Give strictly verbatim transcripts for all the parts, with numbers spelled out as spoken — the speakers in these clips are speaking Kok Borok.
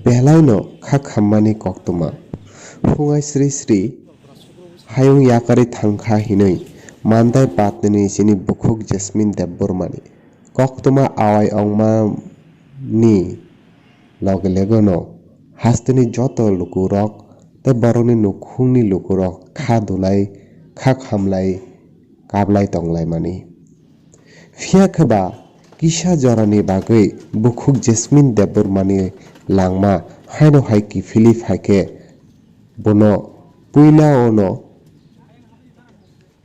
Belaino kha khammani koktwma. Phungai sri sri hayung yakarwi thangkha hinwi Mandai patnini chini bukhuk Jasmine Debbarmani koktwma awai ongmani loge loge no hasteni joto lukurok tei borokni nukhungni lukurok kha dulai, kha khamlai, kablai tonglaimani. Phiya khe ba kisa jorani bagwi bukhuk Jasmine Debbarmani langma haino hai kiphilwi phai khe bono puila ono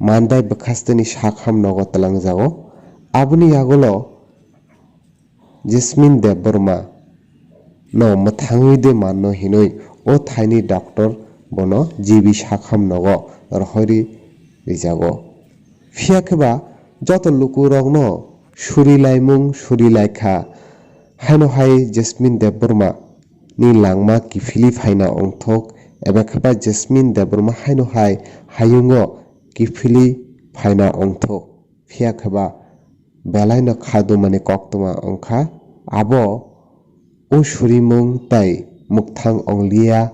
Mandai bwkhasteni sakham nogo twlangjago. Aboni yagulo Jasmine Debbarma no mwthangwi de manno hinwi o thaini doctor bono G B sakham nogo rohorwi rijago. Phiya khe ba joto lukurokno suri laimung suri laikha. Haino hai Jasmine Debbarma ni langma kiphilwi phaina ongthok, eba khe ba Jasmine Debbarma haino hai hayungo kiphilwi phaina ongthok. Phiya khe ba belaino kha dumani koktwma wngkha, abo o surimung tei mukthang ongliya,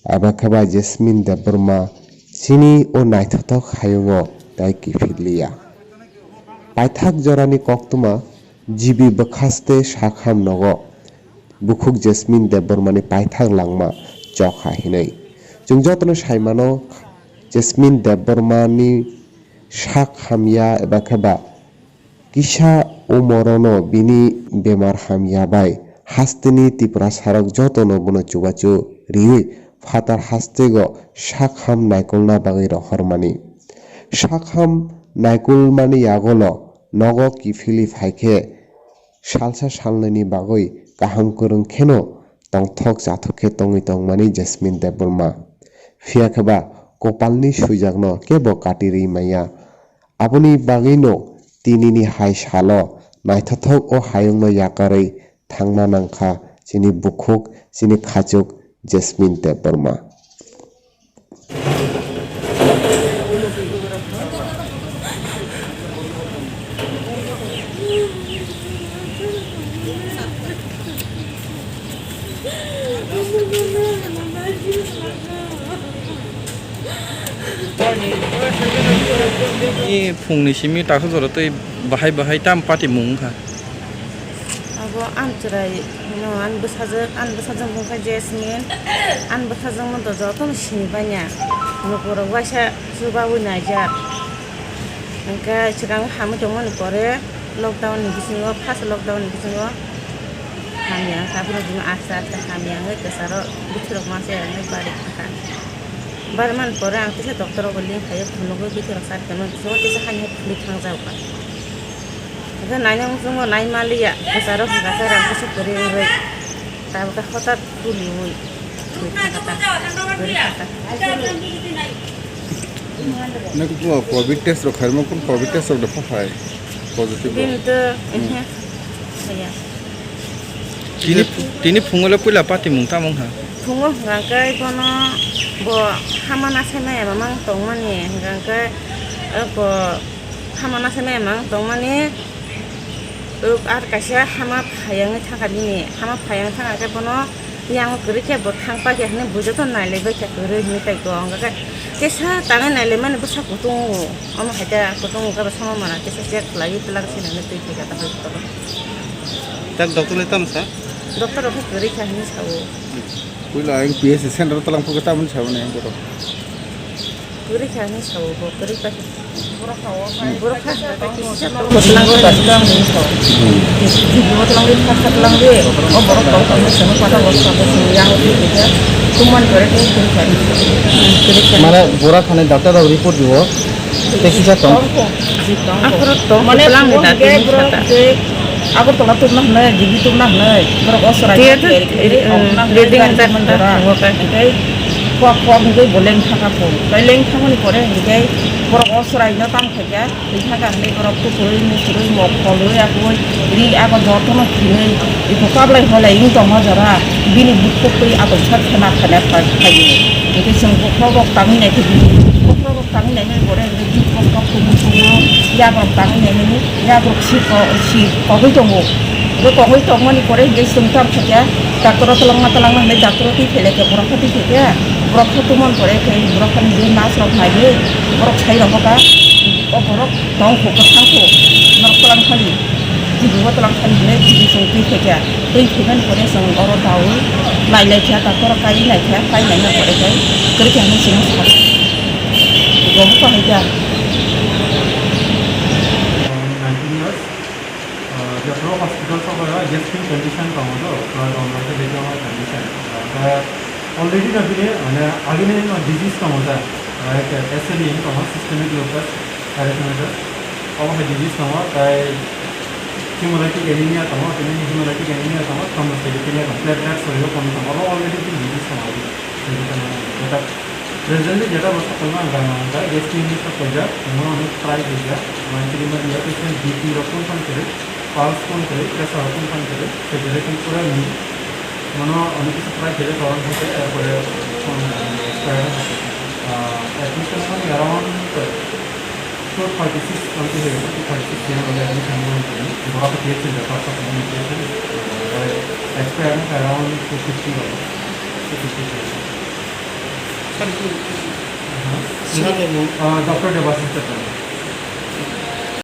eba khe ba Jasmine Debbarma chini o naithothok hayungo tei kiphilliya. Paithak jorani koktwma G B bwkhaste sakham nogo bukhuk Jasmine Debbarmani paithak langma chokha hinwi. Chwng jotono saimano Jasmine Debbarmani sak hamya eba khe ba kisa umorono bini bemar hamya bai hasteni Tiprasarok jotono bono chubachu riwi phatar hastego sak ham naikolna bagwi rohormani. Sak ham naikolmani yagolo nogo kiphilwi phai khe salsa salnwini bagwi kaham kwrwng kheno tongthok chathok khe tongwi tongmani Jasmine Debbarma. Phiya khe ba kopalni swijakno kebo katirwi manya. Aboni bagwino tinini hai salo naithothok o hayungno yakarwi thangna nangkha chini bukhuk, chini khachuk Jasmine Debbarma. Ni phungni simi taksa jora tei bahai bahai tam patimung wngkha. Abo ang chwrai hino, ani bwsajwk, ani bwsajwk mung khe Jasmine, ani bwsajwk no to jotono sini banya. Lukurok waisa chubaui naijak. Hwnkhe swkang hamwi tongmani pore lockdown ni bisingo, first lockdown ni bisingo hamya wngkha, aphuru bini aste aste hamya wngwi kwcharo bwthwirok ma se wngwi bari thangkha. Bari mani pore ang kisa doctor rokbo link khaio, phunugwi bwthwirok sa khe mani bisingo kisa hamya phunugwi thangjak kha. Hwnkhe naina muchungo nai manliya, kwcharo hwnkha khe rang kusu kwrwi wngwi. Tabukhe hotat tuliwi thwi thangkha ta, kwrwi thangkha. Nokbo covid test rok khairokma, kunu covid test rok da pha phai positive rok? Bini to, hmm, ehe, phaiya. Tini, tini phungo le puila patimung tamo wngkha? Phungo hwnkha khe bono bo hama nasaimaya mamang tongmani, hwnkha khe, eh, bo hama nasaimaya mamang tongmani, eh, ar kaisa hama phaiya wngwi thangkha bini, hama phaiya wngwi thangkha khe bono yango kwrwi khe bo thang paikha hinwi bo joto nailaibaikha kwrwi hinwi tei bo wngkha khe kisa tangwi nailaimani bwsa kutung o, omo hai khe kutung o khe bo sama mana kisa check khlaiwi twlang sinani twi phaikha ta hospital o. Tak doctor le tamo sa? Doctor rok khe kwrwi kha hinwi sao. Puila ang P S C center o twlang phukhe tamoni sao ni ang borok. Kwrwi kha hinwi sao bo, kwrwi kha. Borok kha, kisa tongwi tongwi sao. Video twlang di, kha twlang di. O borok kok tongwi sao, pata bok sao, yang o khe kha. Tumani pore khe kwrwi kha hinwi sao. Kwrwi kha. Mane bura khani doctor rok report dibo. Tei kisa tong. Aphuru tong mane twlang di da, tini borok sata. Agartala tubna hwnwi, G B tubna hwnwi, borok o chwrai. Tiya to, um, reading ang jak ta, hwnwi kha. Hwnkhe kok kok hwnkhe bo leng thangkha phung. Tei leng thangmani pore hwnkhe borok o chwraino tamo khaikha, twi thangkha hwnwi borok tukurwi musurwi mok kholwi akwui ri abo jotono khinwi iko kablai holai wng tongma jora bini bukhuk twi atongsa khena khena phaio. Hwnkhe chwng bokhorok tangwi naikhe bini bokhorok tangwi nainani pore hwnkhe bukhuk kok kumu kumu yakrok tangwi nainani yakrok si ko-, si kogwi tongo. Bo kongwi tongmani pore hingke chwng tam khaikha, doctor o twlangma twlangma hinwi doctor o twi phailai khe borok khe twi phaikha, borok khe twmani pore khe borok khe nini nurse rok naiwi borok sai rok kha, o borok tong kho kwthang kho norok twlang thani, T V o twlang thani hinwi T V chwng twi phaikha, twi phaimani pore chwng oro daui nailaikha, doctor o kaiwi naikha, kai naina pore khe kwrwi khe hinwi chwngno sakha, bo kahai kha. Nineteen years. Ah, jotro hospital sokora gastric condition tongo do, plus onrok khe bejama condition. Ah, already no bini, mane, agini no disease tongo da, like, S L E tongo, systemic lupus erythematosus. Obo hai disease tongo, tai hemolytic anemia tongo, tini hemolytic anemia tongo, thrombocytopenia tongo, platelets rok komi tongo, obo already bini disease tongo, bini disease tongo. Presently jeta bwswk tongo ang gana wngkha, gastric ni sok paijak, omo hwnwi try khaijak, monthly monthly ya patient B P rok phone phone kwrwi, pulse phone kwrwi, pressure rok phone phone kwrwi, saturation pura ni. Mono onek kisi try khaijak, karon hwnkhe, erpore, um, expire, ah, admission money around two thirty six something hoye, two thirty six din hwnkhe admission money kwrwi, borok P H C refer sa phone P H C, ah, expire hwnkhe around two fifty rok, two fifty kwrwi. Sir, bu-, Aha. Sir, bu-, Ah, Doctor Debashish Chattopadhyay.